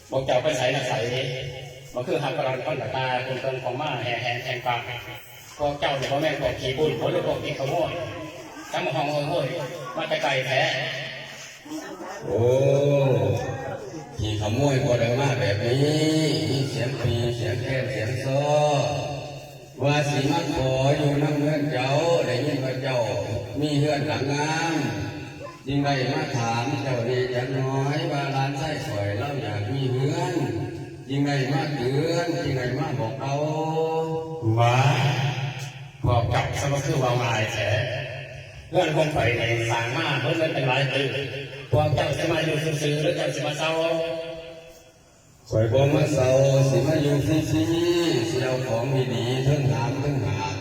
ພວກເຈົ້າໄປໃສມາໃສ ບໍ່ຄືຮັບປະລັນຄົນກະຕາ ຄົນເຄື່ອງຂອງມາແຫ່ແຫນແຂ່ງປາກ. ພວກເຈົ້ານີ້ບໍ່ແມ່ນພວກຂີ້ບຸ້ນບໍ ຫຼືພວກຂີ້ຂະໂມຍ ຈະມາຮ້ອງໂຫຍໂຫຍ ມາແຕ່ໄກແທ້? ໂອ້ ຂີ້ຂະໂມຍບໍ່ໄດ້ມາແບບນີ້ ມີສຽງປີ ສຽງແຄນ ສຽງຊໍ ວ່າຊິມາຂໍຢູ່ນຳເຮືອນເຈົ້າ ໄດ້ຍິນວ່າເຈົ້າມີເຮືອນຫຼັງງາມ ຈຶ່ງໄດ້ມາຖາມເຈົ້າແດ່ຈັກໜ້ອຍ ວ່າຫຼານຊາຍຂ້ອຍລາວຢາກມີເຮືອນ ຈຶ່ງໄດ້ມາເຕືອນ ຈຶ່ງໄດ້ມາບອກເລົ່າ. ຫວາຍ ພວກເຈົ້າສະມາຄືເວົ້າງ່າຍແທ້. ເຮືອນຂອງຂ້ອຍນີ້ສ້າງມາເບິດເງິນເປັນຫຼາຍຕື້. ພວກເຈົ້າຊິມາຢູ່ຊື່ໆ ຫຼືເຈົ້າຊິມາເຊົ່າ? ຂ້ອຍບໍ່ມາເຊົ່າ ຊິມາຢູ່ຟຣີໆ ຊິເອົາຂອງດີໆ ເທິງຫາມເທິງຫາບ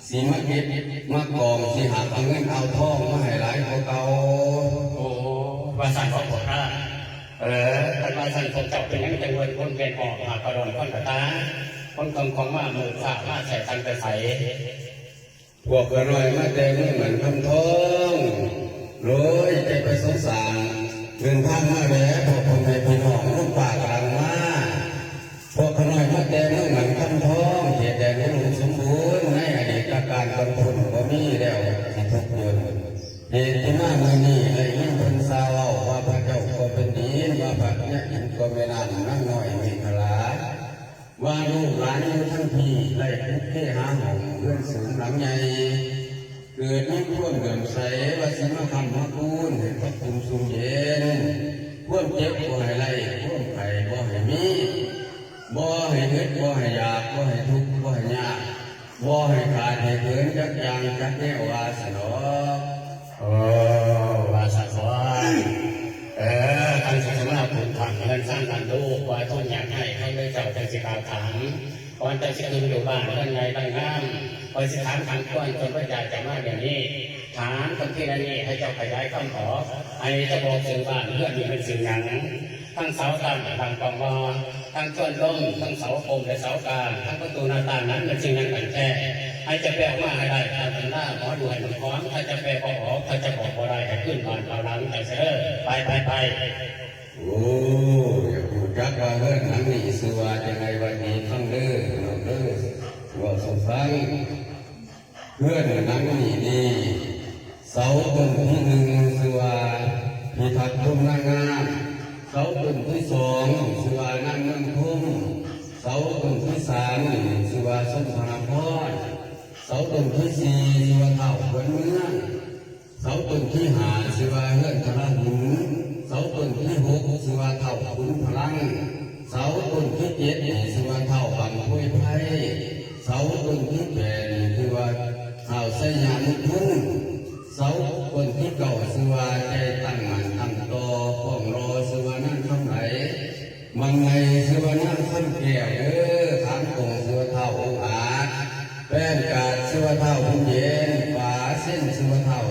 ຊິມາເກັບມາກອງ ຊິຫາບເອົາເງິນເອົາທອງມາໃຫ້ຫຼາຍກວ່າເກົ່າ. ໂອ້ ວ່າຊັ້ນບໍພວກທ່ານ? ເອີ ຄັນວ່າຊັ້ນ ພວກເຈົ້າເປັນຫຍັງຈັ່ງເວີນວົນວຽນອອກຫາປະດອນຄົນກະຕາ ຂົນເຄື່ອງຂອງມາມື້ຟ້າມາໃສ່ຕັ້ງແຕ່ໃສ? ພວກຂ້ານ້ອຍມາແຕ່ເມືອງໝັ້ນຄຳທອງ ໂດຍແຕ່ໄປສົງສານ ເດີນທາງມາແດ່ພວກພໍ່ແມ່ພີ່ນ້ອງ ລຸງປ້າກຳລັງມາ. ພວກຂ້ານ້ອຍມາແຕ່ເມືອງໝັ້ນຄຳທອງ ເຂດແດນອຸດົມສົມບູນ ໃນອະດີດການກ່ອນພຸ້ນບໍ່ມີແລ້ວ ຊິທຸກຍົນ. ເຫດທີ່ມາມື້ນີ້ ໄດ້ຍິນເພິ່ນຊາວເວົ້າວ່າ ພະເຈົ້າກໍແຜ່ນດິນ ວ່າພະຍາອິນກໍແມ່ນ້ຳ ນາງນ້ອຍເມຂະລາ ວ່າລູກຫຼານຢູ່ທາງພີ້ ໄດ້ປຸກເຄຫາຫ້ອງເຮືອນສູງຫຼັງໃຫຍ່ ເກີດມີຄວາມເຫຼື້ອມໃສວ່າຊິມາຄ້ຳມາຄູນໃຫ້ພະຄຸນຊຸ່ມເຢັນ, ຄວາມເຈັບບໍ່ໃຫ້ໄດ້, ຄວາມໄຂ້ບໍ່ໃຫ້ມີ, ບໍ່ໃຫ້ອຶດ ບໍ່ໃຫ້ຢາກ, ບໍ່ໃຫ້ທຸກ ບໍ່ໃຫ້ຍາກ, ບໍ່ໃຫ້ຂາດໃຫ້ເຂີນຈັກຢ່າງຈັກແນວວ່າຊັ້ນດອກ. ໂອ້ ວ່າຊັ້ນບໍ? ເອີ ຄັນຊິມາປຸກສ້າງເຮືອນຊານບ້ານລູກ ວ່າທຸກຍາກໄຮ້ ເຂົາເລີຍເຈົ້າຈັ່ງຊິກ່າວຖາມ. ກ່ອນເຈົ້າຊິຂຶ້ນຢູ່ບ້ານເຮືອນໃຫຍ່ໄດ້ງາມ ຂ້ອຍຊິຖາມຄຳຄວນຕົ້ນໄວ້ຈາກເຈົ້າມາດຽວນີ້. ຖາມຄຳພີໃນນີ້ໃຫ້ເຈົ້າຂະຫຍາຍຄຳອອກ ໃຫ້ເຈົ້າບອກຊື່ບ້ານເຮືອນນີ້ແມ່ນຊື່ຫຍັງ? ທັງເສົາຕັ້ງ ທັງປ່ອງບໍ່ ທັງຊວນລົມ ທັງເສົາກົມ ແລະ ເສົາກາງ ທັງປະຕູໜ້າຕ່າງນັ້ນແມ່ນຊື່ຫຍັງກັນແທ້? ໃຫ້ເຈົ້າແປອອກມາໃຫ້ໄດ້ຕາມຕຳລາໝໍດູໃຫ້ມັນຄອງ. ຖ້າເຈົ້າແປບໍ່ອອກ ຖ້າເຈົ້າບອກບໍ່ໄດ້ ໃຫ້ຄືນບ້ານເກົ່າຫຼັງເຈົ້າຊະເດີ. ໄປ ໄປ ໄປ. ໂອ້ ຢາກຮູ້ຈັກວ່າເຮືອນຫຼັງນີ້ຊື່ວ່າຈັ່ງໃດຫວາຕິ? ຟັງເດີນ້ອງເດີ ຊິເວົ້າສູ່ຟັງ. ເຮືອນຫຼັງນີ້ນີ້ ເສົາຕົ້ນທີໜຶ່ງຊື່ວ່າພິທັກພົມນາງາມ, ເສົາຕົ້ນທີສອງຊື່ວ່ານາງເມືອງພົມ, ເສົາຕົ້ນທີສາມນີ້ຊື່ວ່າຊົນທະນາພອນ, ເສົາຕົ້ນທີສີ່ຊື່ວ່າທ້າວຂວັນເມືອງ, ເສົາຕົ້ນທີຫ້າຊື່ວ່າເຮືອນທະລະຫຸນ, ເສົາຕົ້ນທີຫົກຊື່ວ່າທ້າວຂຸນພະລັງ, ເສົາຕົ້ນທີເຈັດນີ້ຊື່ວ່າທ້າວບັ້ງໂພຍໄພ, ເສົາຕົ້ນທີແປດນີ້ຊື່ວ່າທ້າວໄຊຍະມຸຄຸນ, ເສົາຕົ້ນທີເກົ້າຊື່ວ່າໃຈຕັ້ງໝັ້ນຕັ້ງຕໍ່ ພ້ອມລໍຊື່ວ່ານາງຄຳໄຫຼ. ບັ້ງໃຫຍ່ຊື່ວ່ານາງຄຳແກ້ວເດີ, ຂາງກົງຊື່ວ່າທ້າວອົງອາດ, ແປ້ນກາດຊື່ວ່າທ້າວບຸນເຢັນ, ຝາເຊັນຊື່ວ່າທ້າວ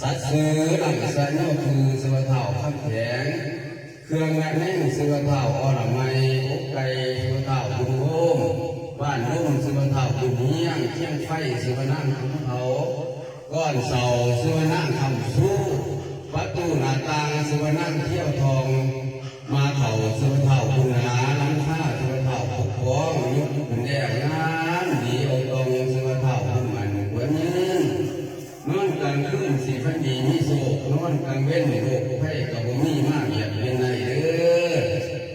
ສັດຊື່, ຫຼັງສະເນົາຄືຊື່ວ່າທ້າວຄຳແຂງ, ເຄື່ອງງະແນງຊື່ວ່າທ້າວອໍລະໄມ, ອົກໄກ່ຊື່ວ່າທ້າວບຸນໂຮມ, ບ້ານລົມຊື່ວ່າທ້າວບຸນຮຽງ, ຄຽງໄຟຊື່ວ່ານາງຂຸນເຖົ້າ. ກ້ອນເສົາຊື່ວ່ານາງຄຳຊູ, ປະຕູໜ້າຕ່າງຊື່ວ່ານາງທຽວທອງ, ໝາກເຖົ້າຊື່ວ່າທ້າວບຸນໜາ, ຫຼັງຄາຊື່ວ່າທ້າວປົກປ້ອງ, ຍຸກຂຶ້ນແລ້ວງາມດີອົງຕອງຊື່ວ່າທ້າວບຸນໝັ້ນຄວນຍືນ. ນອນກາງຄືນຊິຝັນດີມີໂຊກ, ນອນກາງເວັນໂລກໄພກໍບໍ່ມີມາບຽດບຽນໄດ້ເດີ.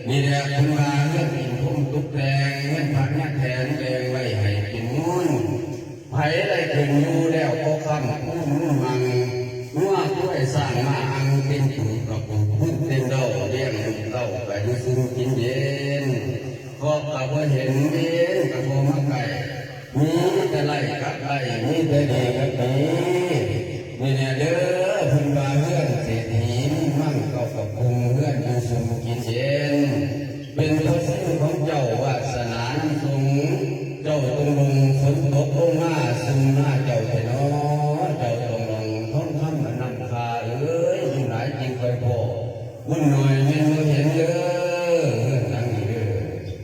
ນີ້ແຫຼະເພິ່ນວ່າເຮືອນອິນພົມຕົກແຕ່ງ, ເຮືອນພະຍາແຖນແບ່ງໄວ້ໃຫ້ເປັນມູນ. ໃຜໄດ້ຂຶ້ນຢູ່ແລ້ວກໍຄ້ຳຄູນມຸນມັ່ງ, ງົວຄວາຍຊ້າງມ້າອ່າງເຕັມປູກະປູກພື້ນເຕັມເດົ້າ, ລ້ຽງລູກເຕົ້າກະຢູ່ຊຸ່ມກິນເຢັນ, ເຄາະກະບໍ່ເຫັນ ເວນກະບໍ່ມາໃກ້, ມີແຕ່ໄດ້ກັບໄດ້ ມີແຕ່ດີກັບດີ. ນີ້ແຫຼະເດີ ເພິ່ນວ່າເຮືອນເສດຖີມີມັ່ງເກົ້າກັບກຸມ, ເຮືອນຢູ່ຊຸ່ມກິນເຢັນ. ເປັນພະສິນຂອງເຈົ້າວາສະໜານຳສົ່ງ, ເຈົ້າຕົງລົງຝົນຕົກລົງມາຊຸ່ມນາເຈົ້າແທ້ໜໍ, ເຈົ້າຕ້ອງລ່ອງທອງຄຳອັນລ້ຳຄ່າເອີຍ, ບຸນຫຼາຍຈຶ່ງຄ່ອຍພໍ້, ບຸນໜ້ອຍແມ່ນບໍ່ເຫັນເດີ ເຮືອນຫຼັງນີ້ເດີ.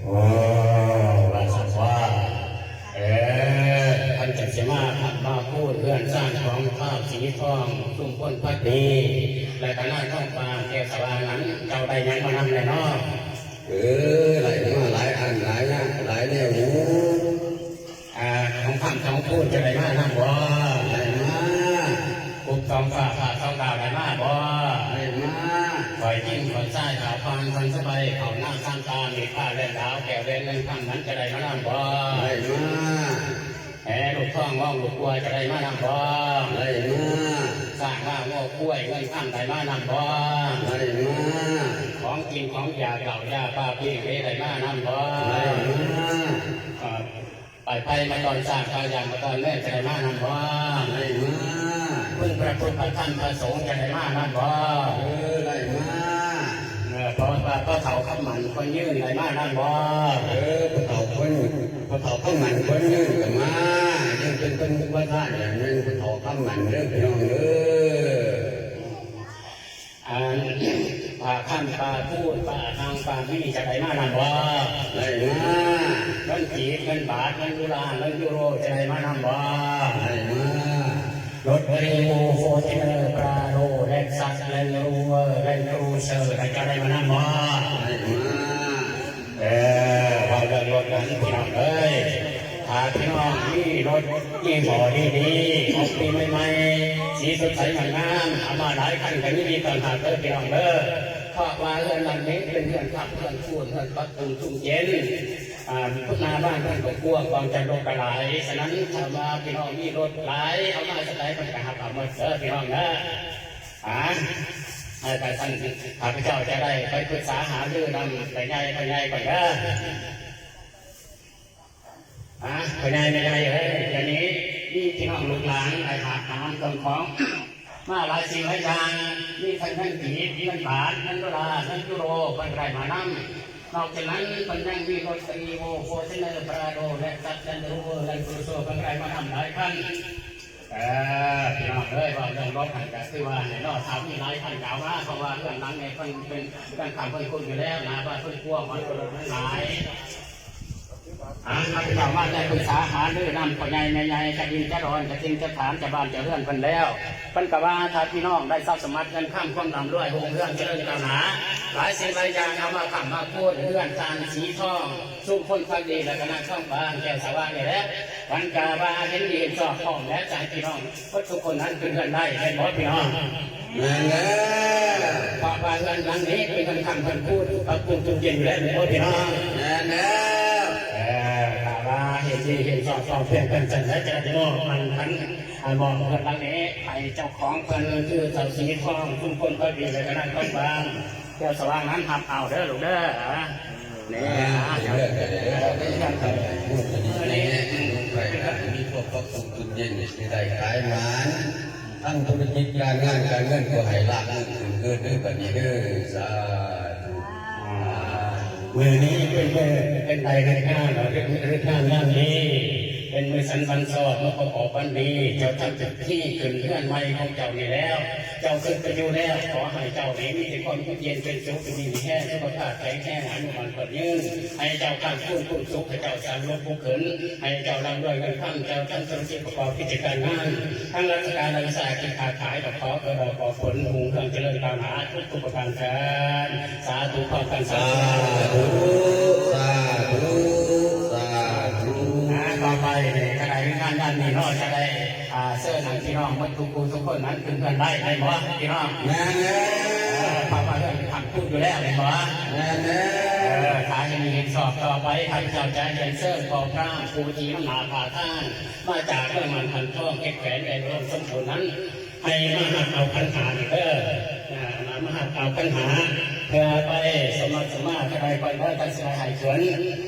ໂອ້ ວ່າຊັ້ນວ່າ ເອີ ຄັນຈັ່ງຊິມາພັດມາຄູນເຮືອນຊານຂອງທ້າວສີທອງ ຊຸມພົນພັກດີ ແລະກະນາງທອງຟ້າແກ້ວສະຫວ່າງນັ້ນ ເຈົ້າໄດ້ຫຍັງມານຳແດ່ນໍ? ເອີ ໄດ້ມາຫຼາຍອັນຫຼາຍຢ່າງຫຼາຍແນວຢູ່. ອ່າ ທອງຄຳທອງຄູນຈະໄດ້ມານຳບໍ່? ໄດ້ມາ. ຄຸບທອງຟ້າຜ້າທອງດາວໄດ້ມາບໍ່? ໄດ້ມາ. ຂ້ອຍຈິງຂ້ອຍຊາຍ ຂ້າວປານ ຄັນສະໄບ ເຂົ້ານາງຊານຕາ ມີດພ້າແລນດາວ ແກ້ວແຫວນເງິນຄຳ ມັນຈະໄດ້ມານຳບໍ່? ໄດ້ມາ. ແຫ່ລູກທອງ ຮອງລູກກົວ ຈະໄດ້ມານຳບໍ່? ໄດ້ມາ. ຊ້າງມ້າງົວຄວາຍ ເງິນຄຳໄດ້ມານຳບໍ່? ໄດ້ມາ. ຂອງກິນຂອງຢາກ ເຫຼົ້າຢາປາປີ້ເດ ໄດ້ມານຳບໍ່? ໄດ້ມາ. ເອີ ໄປໄປມາຕອນຊ້າງ ໄປຢາມມາຕອນແມວ ຈະໄດ້ມານຳບໍ່? ໄດ້ມາ. ເບິ່ງພະພຸດທະພະທຳພະສົງ ຈະໄດ້ມານຳບໍ່? ເອີ ໄດ້ມາ. ເອີ ພໍ່ ພໍ່ເຖົ້າຄຳໝັ້ນຄວນຍືນ ໄດ້ມານຳບໍ່? ເອີ ພໍ່ເຖົ້າຄວນ ພໍ່ເຖົ້າຄຳໝັ້ນຄວນຍືນກໍມາ ຍັງເປັນເພິ່ນອຸປະທານ ແມ່ນພໍ່ເຖົ້າຄຳໝັ້ນເດີພີ່ນ້ອງເດີ. ອັນ ປາຄຳ ປາຄູນ ປານາງ ປາມີ ຈະໄດ້ມານຳບໍ່? ໄດ້ມາ. ເງິນກີບ ເງິນບາດ ເງິນໂດລາ ເງິນຢູໂຣ ຈະໄດ້ມານຳບໍ່? ໄດ້ມາ. ລົດຣີໂວ ຟໍຈູນເນີ ປຣາໂດ ເລັກຊັສ ແລນໂຣເວີ ແລນຄຣູເຊີ ຈະໄດ້ມານຳບໍ່? ໄດ້ມາ. ເອີ ເວົ້າເລື່ອງລົດນັ້ນພີ່ນ້ອງເອີຍ ຖ້າພີ່ນ້ອງມີລົດຍີ່ຫໍ້ດີໆ ອອກປີໃໝ່ໆ ສີສົດໃສງາມໆ ເອົາມາຫຼາຍຄັນກໍຍິນດີຕ້ອນຮັບເດີພີ່ນ້ອງເດີ. ເພາະວ່າເຮືອນຫຼັງນີ້ເປັນເຮືອນຄຳເຮືອນຄູນ ເຮືອນປັບປຸງຊຸ່ມເຢັນ ອ່າ ໜ້າບ້ານເພິ່ນກໍກວ້າງ ຄວາມຈະລົດກໍຫຼາຍ. ສະນັ້ນຖ້າວ່າພີ່ນ້ອງມີລົດຫຼາຍ ເອົາມາສະໃດເພິ່ນກໍຮັບເອົາໝົດເດີພີ່ນ້ອງເດີ. ອ່າ ໃຫ້ໄປຊັ້ນ ຂ້າພະເຈົ້າຈະໄດ້ໄປປຶກສາຫາລືນຳແມ່ໃຫຍ່ ພໍ່ໃຫຍ່ກ່ອນເດີ. ອ່າ ພໍ່ໃຫຍ່ແມ່ໃຫຍ່ເອີຍ ດຽວນີ້ມີພີ່ນ້ອງລູກຫຼານໄດ້ຫາບຫາມເຄື່ອງຂອງມາຫຼາຍສິ່ງຫຼາຍຢ່າງ ມີທັງເງິນກີບ ເງິນບາດ ເງິນໂດລາ ເງິນຢູໂຣ ເພິ່ນກໍໄດ້ມານຳ. ນອກຈາກນັ້ນເພິ່ນຍັງມີລົດ ຣີໂວ ຟໍຈູນເນີ ປຣາໂດ ເລັກຊັສ ແລນໂຣເວີ ແລນຄຣູເຊີ ເພິ່ນກໍໄດ້ມານຳຫຼາຍຄັນ. ເອີ ພີ່ນ້ອງເອີຍ ເວົ້າເລື່ອງລົດຫັ້ນກໍຄືວ່າແຫຼະເນາະ ຖ້າມີຫຼາຍຄັນກໍເອົາມາ ເພາະວ່າເຮືອນຫຼັງນີ້ເພິ່ນເປັນເຮືອນຄຳເພິ່ນຄຸນຢູ່ແລ້ວ ໜ້າບ້ານເພິ່ນກວ້າງ ມັນກໍລົດມັນຫຼາຍ. ອ່າ ຂ້າພະເຈົ້າມາແຕ່ປຶກສາຫາລືນຳພໍ່ໃຫຍ່ແມ່ໃຫຍ່ ຈະດິນຈະດອນ ຈະຖິ່ນຈະຖານ ຈະບ້ານຈະເຮືອນເພິ່ນແລ້ວ ເພິ່ນກໍວ່າຖ້າພີ່ນ້ອງໄດ້ຊັບສະໝັດເງິນຄຳ ຄວາມລ່ຳລວຍ ຮຸ່ງເຮືອງຈະເລີນກ້າວໜ້າ ຫຼາຍສິ່ງຫຼາຍຢ່າງເອົາມາຄ້ຳມາຄູນ ເຮືອນທ່ານສີທອງ ຊຸມພົນພັກດີ ແລະ ຄະນະຄອງບ້ານແກ້ວສະຫວ່າງນີ້ແຫຼະ ເພິ່ນກໍວ່າເຫັນດີເຫັນຊອບພ້ອມແລ້ວ ຈະໃຫ້ພີ່ນ້ອງ ເບິດທຸກຄົນນັ້ນຂຶ້ນເຮືອນໄດ້ ແມ່ນບໍ່ພີ່ນ້ອງ? ແມ່ນແລ້ວ. ເພາະວ່າເຮືອນຫຼັງນີ້ເປັນເຮືອນຄຳເຮືອນຄູນ ປັບປຸງຊຸ່ມເຢັນຢູ່ແລ້ວ ແມ່ນບໍ່ພີ່ນ້ອງ? ແມ່ນແລ້ວ. ເອີ ຖ້າວ່າເຫັນດີເຫັນຊອບພ້ອມພຽງກັນຊັ້ນ ແລ້ວຈະໄດ້ມອບມັນຄັນ ມອບເຮືອນຫຼັງນີ້ໃຫ້ເຈົ້າຂອງເພິ່ນ ຄືເຈົ້າສີທອງ ຊຸມພົນພັກດີ ແລະ ຄະນະຄອງບ້ານແກ້ວສະຫວ່າງນັ້ນ ຮັບເອົາເດີລູກເດີ. ນີ້ ອ່າ ເປັນເລື່ອງກັນເລີຍເດີ ເປັນເລື່ອງກັນເລີຍ ມື້ນີ້ມີຄວາມປັບປຸງຊຸ່ມເຢັນ ຊິໄດ້ຂາຍໝານ ທັງທຸລະກິດການງານການເງິນ ຂໍໃຫ້ລາບລື່ນຂຶ້ນເກີດເດີບັດນີ້ເດີ ສາທຸ. ມື້ນີ້ເປັນມື້ ເປັນໄດ້ເລີກງາມ ເລີກງາມຍາມດີ ເປັນມື້ສັນວັນຊອກ ມື້ຄົບຮອບວັນດີ ເຈົ້າທຳພິທີຂຶ້ນເຮືອນໃໝ່ຂອງເຈົ້ານີ້ແລ້ວ ເຈົ້າຂຶ້ນໄປຢູ່ແລ້ວ ຂໍໃຫ້ເຈົ້ານີ້ມີແຕ່ຄວາມຢູ່ເຢັນເປັນສຸກ ຢູ່ດີມີແຮງ ສຸຂະພາບແຂງແຮງ ອາຍຸໝັ້ນຂວັນຍືນ ໃຫ້ເຈົ້າຄ້ຳຄູນພູນສຸກ ໃຫ້ເຈົ້າສັນລົບບຸກຂຶ້ນ ໃຫ້ເຈົ້າລ່ຳລວຍເງິນຄຳ ເຈົ້າທຳທຸລະກິດປະກອບກິດຈະການງານ ທັງລັດຖະການລັດວິສາຫະກິດຄ້າຂາຍ ກໍຂໍເກີດດອກອອກຜົນ ຮຸ່ງເຮືອງຈະເລີນກ້າວໜ້າທຸກໆປະການເທີນ ສາທຸພ້ອມກັນ ສາທຸ ສາທຸ ສາທຸ. ອ່າ ຕໍ່ໄປນີ້ ຈະໄດ້ງານດ້ານນີ້ເນາະ ຈະໄດ້ ອ່າ ເຊີນໃຫ້ພີ່ນ້ອງໝົດທຸກຜູ້ທຸກຄົນນັ້ນຂຶ້ນເຮືອນໄດ້ ແມ່ນບໍ່ພີ່ນ້ອງ? ແມ່ນແລ້ວ. ເອີ ເພາະວ່າເຮືອນຄ້ຳຄູນຢູ່ແລ້ວ ແມ່ນບໍ່? ແມ່ນແລ້ວ. ເອີ ຖ້າເຫັນດີເຫັນຊອບຕໍ່ໄປ ຂ້າພະເຈົ້າຈະຮຽນເຊີນພໍ່ພຣາມຜູ້ທີ່ນຳໜ້າພາທາງ ມາຈາກເມືອງໝັ້ນພັນທອງ ເຂດແຂວງໄດ້ອຸດົມສົມບູນນັ້ນ ໃຫ້ມາຮັບເອົາຂັນຫ້ານີ້ເດີ ອ່າ ມາຮັບເອົາຂັນຫ້າ ເພື່ອໄປສະໝັກສະມານ ເພື່ອໄດ້ໄປເດີ ທັງສິໄດ້ໃຫ້ເພິ່ນ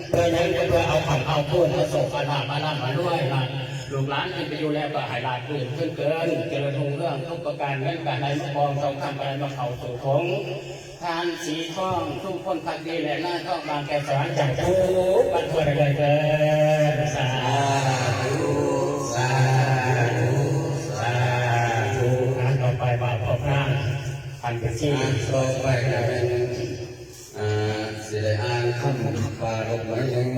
ເພື່ອຫຍັງ ກໍເພື່ອເອົາຄຳເອົາຄູນ ເອົາໂຊກເອົາລາບ ເອົາລ່ຳເອົາລວຍນະ ລູກຫຼານຂຶ້ນໄປຢູ່ແລ້ວ ກໍໃຫ້ລາບລື່ນຂຶ້ນເກີນ ຈະເລີນຮຸ່ງເຮືອງທຸກປະການ ເງິນກໍໃຫ້ມາກອງ ທອງຄຳກໍໃຫ້ມາເຂົ້າໂຕຖົງ ທ່ານສີທອງ ຊຸມພົນພັກດີ ແລະ ນາງທອງບາງແກ້ວສະຫວ່າງ ເຈົ້າທຸກບັນທົ່ວໄດ້ເລີຍເທີນ ສາທຸ ສາທຸ ສາທຸ. ອັນຕໍ່ໄປ ບ່າວພໍ່ພຣາມ ອັນເປັນທີ່ ອັນຕໍ່ໄປກໍແມ່ນ ອ່າ ຊິໄດ້ອ່ານຄຳປາລົກໜ້ອຍໜຶ່ງ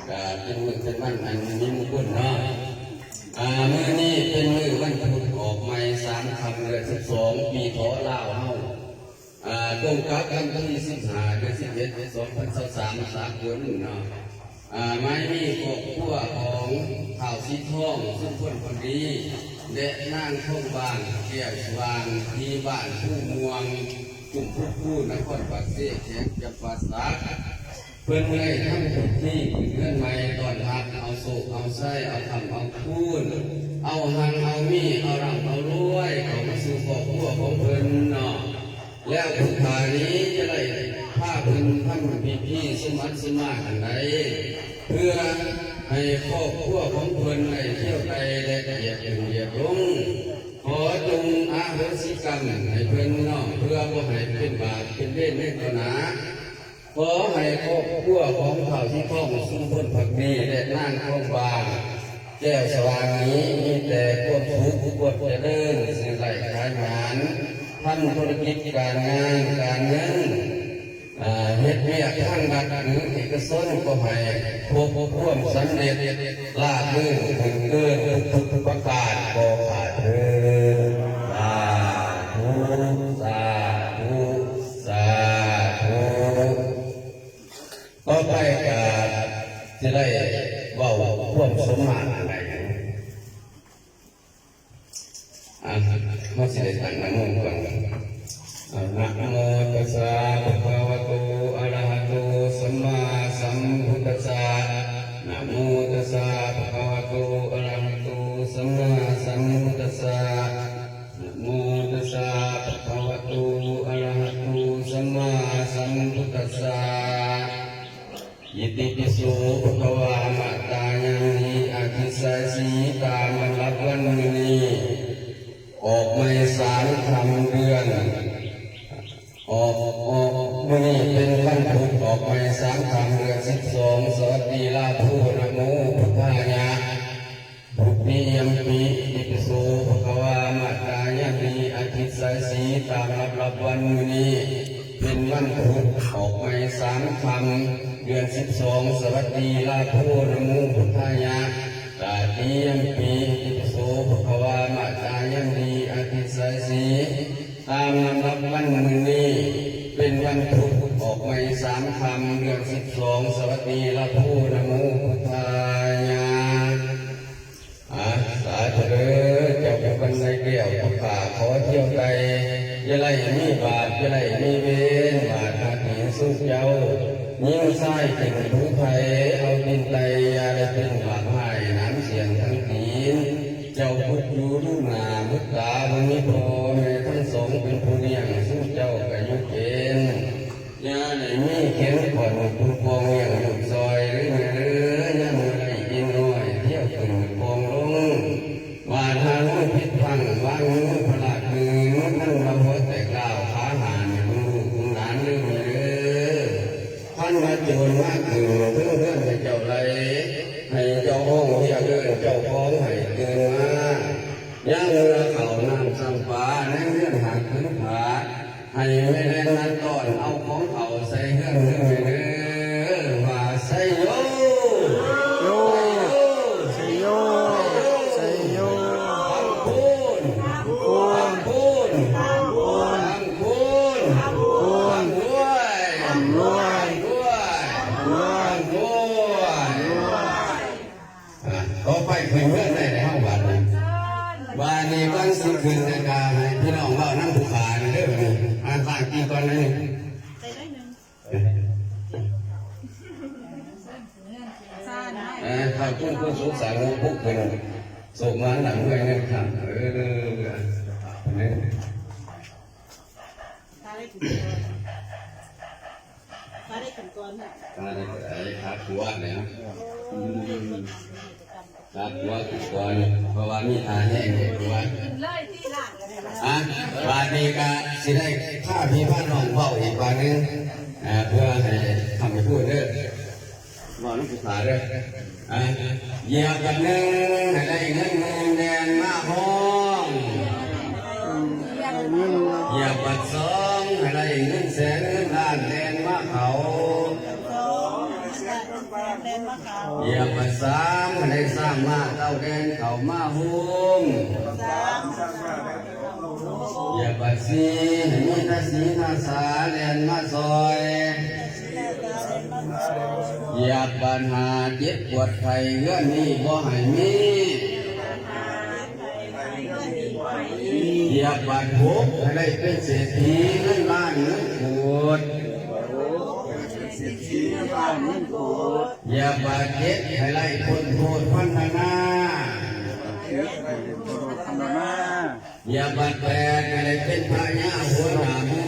ກໍເປັນມື້ເປັນວັນອັນມີມຸງຄຸນເນາະ ອ່າ ມື້ນີ້ເປັນມື້ວັນພຸດອອກໃໝ່ ສາມຄ່ຳເດືອນສິບສອງ ປີເຖາະລາວເຮົາ ອ່າ ຕົງກັບວັນທີສິບຫ້າ ເດືອນສິບເອັດ ສອງພັນຊາວສາມ ສາກົນເນາະ. ອາ ໝາຍມີຄອບຄົວຂອງທ້າວສີທອງ ຊຸມພົນພັກດີ ແລະ ນາງທອງບານ ແກ້ວສະຫວ່າງ ທີ່ບ້ານພູມ່ວງ ກຸ່ມພູຄູ ນະຄອນປາກເຊ ແຂວງຈຳປາສັກ. ເພິ່ນໄດ້ທຳພິທີຂຶ້ນເຮືອນໃໝ່ ຕ້ອນຮັບເອົາໂຊກເອົາໄຊ ເອົາຄ້ຳເອົາຄູນ ເອົາຮັ່ງເອົາມີ ເອົາລ່ຳເອົາລວຍ ເຂົ້າມາສູ່ຄອບຄົວຂອງເພິ່ນເນາະ. ແລ້ວຜູ້ຂ້ານີ້ຈະໄດ້ພາເພິ່ນທຳພິທີສົມບັດສົມມາອັນໃດ ເພື່ອໃຫ້ຄອບຄົວຂອງເພິ່ນໄດ້ທຽວໄຕ່ ແລະ ຢຽບຂຶ້ນຢຽບລົງ. ຂໍຈົ່ງອະໂຫສິກຳໃຫ້ເພິ່ນເນາະ ເພື່ອບໍ່ໃຫ້ເປັນບາບເປັນເວນໃນຕໍ່ໜ້າ. ຂໍໃຫ້ຄອບຄົວຂອງທ້າວສີທອງ ຊຸມພົນພັກດີ ແລະ ນາງທອງບານ ແກ້ວສະຫວ່າງນີ້ ມີແຕ່ຄວາມສຸກ ຄວາມຈະເລີນ ຊື້ໄດ້ຂາຍໝານ ທຳທຸລະກິດການງານການເງິນ ອາ ເຮັດວຽກທາງລັດ ຫຼື ເອກະຊົນ ກໍໃຫ້ພົບຄວາມສຳເລັດ ລາບລື່ນຂຶ້ນເກີນທຸກໆປະການ ຂໍຂ້າເທີນ. ສາທຸ ສາທຸ ສາທຸ. ຕໍ່ໄປກໍຊິໄດ້ເວົ້າຄວາມສົມມາດອັນໃດ. ອ່າ ເຮົາຊິໄດ້ຕັ້ງນະໂມກ່ອນ. ອ່າ ນະໂມຕັດສະ ພະຄະວະໂຕ ອະລະຫະໂຕ ສຳມາສຳພຸດທັດສະ. ນະໂມຕັດສະ ພະຄະວະໂຕ ອະລະຫະໂຕ ສຳມາສຳພຸດທັດສະ. ນະໂມຕັດສະ ພະຄະວະໂຕ ອະລະຫະໂຕ ສຳມາສຳພຸດທັດສະ. ອິຕິປິໂສ ພະຄະວາ ມະຕາຍັງນິ ອະທິສາສີ ຕາມລຳດັບວັນມື້ນີ້ ອອກໃໝ່ສາມຄ່ຳເດືອນ ອອກ ອອກ ມື້ນີ້ເປັນວັນພຸດ ອອກໃໝ່ສາມຄ່ຳເດືອນສິບສອງ ສະຫວັດດີລາໂພ ນະໂມພຸດທາຍະ. ທຸຕິຍຳປີ ອິຕິປິໂສ ພະຄະວາ ມະຕາຍັງນິ ອະທິສາສີ ຕາມລຳດັບວັນມື້ນີ້ ເປັນວັນພຸດ ອອກໃໝ່ສາມຄ່ຳ ເດືອນສິບສອງ ສະຫວັດດີລາໂພ ນະໂມພຸດທາຍະ. ຕະຕິຍຳປີ ອິຕິປິໂສ ພະຄະວາ ມະຕາຍັງນິ ອະທິສາສີ ຕາມລຳດັບວັນມື້ນີ້ ເປັນວັນພຸດ ອອກໃໝ່ສາມຄ່ຳ ເດືອນສິບສອງ ສະຫວັດດີລາໂພ ນະໂມພຸດທາຍະ. ອາ ສາທຸເດີ ເຈົ້າຜູ້ບັນໄດແກ້ວ ຜູ້ຂ້າຂໍທ່ຽວໄຕ່ ຢ່າໄດ້ມີບາບ ຢ່າໄດ້ມີເວນ ບາດຮັກແຫ່ງຊຸມເຈົ້າ ຍິງຊາຍຂຶ້ນຜູ້ໄພ ເອົາຕີນໄຕ່ ຢ່າໄດ້ເປັນບາບຮ້າຍ ໜາມສ່ຽງທັງຕີນ ເຈົ້າພຸດຢູ່ດູໜ້າບຸດຕາ ບໍ່ມີພໍ່ແມ່ທັງສອງເປັນຜູ້ລ້ຽງ ຊຸມເຈົ້າກະຢູ່ເປັນ ຢ່າໄດ້ມີເຂັນຂ້ອນຄຸ້ມຄອງລ້ຽງລູກຊ່ອຍເດີແມ່ເດີ ຍາມເມື່ອຍກິນອ້ອຍ ທ່ຽວຂຶ້ນຄອງລົງ ບາດຫາງຜິດພັງວາງມືພະລາດຄືນ ຄັນວ່າຫົວແຕກລ້າວຂາຫານ ເບິ່ງລູກເບິ່ງຫຼານເດີແມ່ເດີ ຄັນວ່າໂຈນມາຂຶ້ນເທິງເຮືອນໃຫ້ເຈົ້າໄລ່ ໃຫ້ເຈົ້າຮ້ອງຮຽກເອີ້ນເຈົ້າຂອງໃຫ້ຕື່ນມາ ຍາມເມື່ອເຂົ້ານ້ຳຊ້ຳປາ ໃນເຮືອນຫາກຂຶງຜາ ໃຫ້ແມ່ແລນມາຕ້ອນເອົາຂອງເຂົ້າໃສ່ເຮືອນເດີແມ່ເດີ ວ່າໄຊໂຍ ໂຍ ໄຊໂຍ ໄຊໂຍ ໄຊໂຍ ຟັງຄູນ ຟັງຄູນ ຟັງຄູນ ຟັງຄູນ ຟັງຄູນ ຟັງລວຍ ຟັງລວຍ ຟັງລວຍ ຟັງລວຍ ອ່າ ຕໍ່ໄປຂຶ້ນເຮືອນໄດ້ແລ້ວເຮົາບາດນີ້ ບາດນີ້ກ່ອນຊິຂຶ້ນນະກະໃຫ້ພີ່ນ້ອງເວົ້ານຳຜູ້ຂ້ານີ້ເດີ ບາດນີ້ ອ່າ ຕັ້ງຈິດກ່ອນໜ້ອຍໜຶ່ງ ເອີ ຖ້າຄຸນຜູ້ສຸກສາງູປຸກຂຶ້ນ ໂຊກມານນຳດ້ວຍເງິນຄຳ ເອີ ເດີ ເດີ ເດີ ເດີ. ຂ້າໄດ້ຂຶ້ນກ່ອນ ຂ້າໄດ້ຂຶ້ນກ່ອນ ຂ້າໄດ້ ຂ້າໄດ້ຂາຂວາແລ້ວ ຂາຂວາຂຶ້ນກ່ອນ ເພາະວ່າມີທ່າແຮງຂວາ ອ່ະ ບາດນີ້ກະຊິໄດ້ພາພີ່ພານ້ອງເວົ້າອີກບາດໜຶ່ງ ອ່າ ເພື່ອໃຫ້ຄຳໃຫ້ຄູນເດີ. ເວົ້ານຳຜູ້ຂ້າເດີ ອ່າ ຢຽບບາດໜຶ່ງໃຫ້ໄດ້ເງິນໝື່ນແດນມາຮອງ ຢຽບບາດສອງໃຫ້ໄດ້ເງິນແສນເງິນລ້ານແດນມາເຂົ້າ ຢຽບບາດສາມໃຫ້ໄດ້ຊ້າງມ້າເຕົ້າແດນເຂົ້າມາໂຮມ ຢຽບບາດສີ່ໃຫ້ມີທາສີທາສາແລ່ນມາຊ່ອຍ ຢ່າປານຫາເຈັບປວດໄຂ້ເຮືອນນີ້ບໍ່ໃຫ້ມີ. ຢ່າປານທຸກໃຫ້ໄດ້ເປັນເສດຖີເງິນລ້ານເງິນໂກດ. ຢ່າບາດເຈັບໃຫ້ໄລ່ພົ້ນໂທດພັນທະນາ. ຢ່າບາດແປດໃຫ້ໄດ້ເປັນພະຍາຫົວໜ້າໝູ່.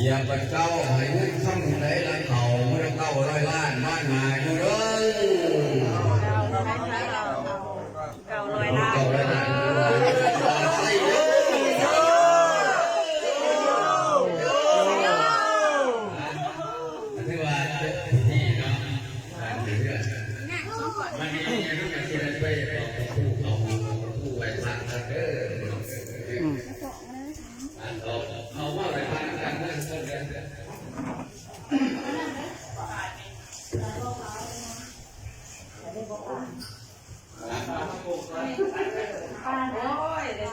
ຢ່າບາດເກົ້າໃຫ້ເງິນຄຳໃດລະເຂົ້າມື້ລະເກົ້າຮ້ອຍລ້ານມາໜ້າຢູ່ເດີ. ເກົ້າຮ້ອຍລ້ານ ເກົ້າຮ້ອຍລ້ານ ຖືວ່າຈົບພິທີເນາະ ການເຮືອນ ມັນມີເລື່ອງທີ່ໄດ້ໄປບອກກັບຜູ້ເຂົາ ຜູ້ໄຫວ້ພະກັນເດີ. ອືມ ເອົາ ເອົາມາໄຫວ້ພະກັນເດີ ເດີ. ໂອ້ຍ ໄດ້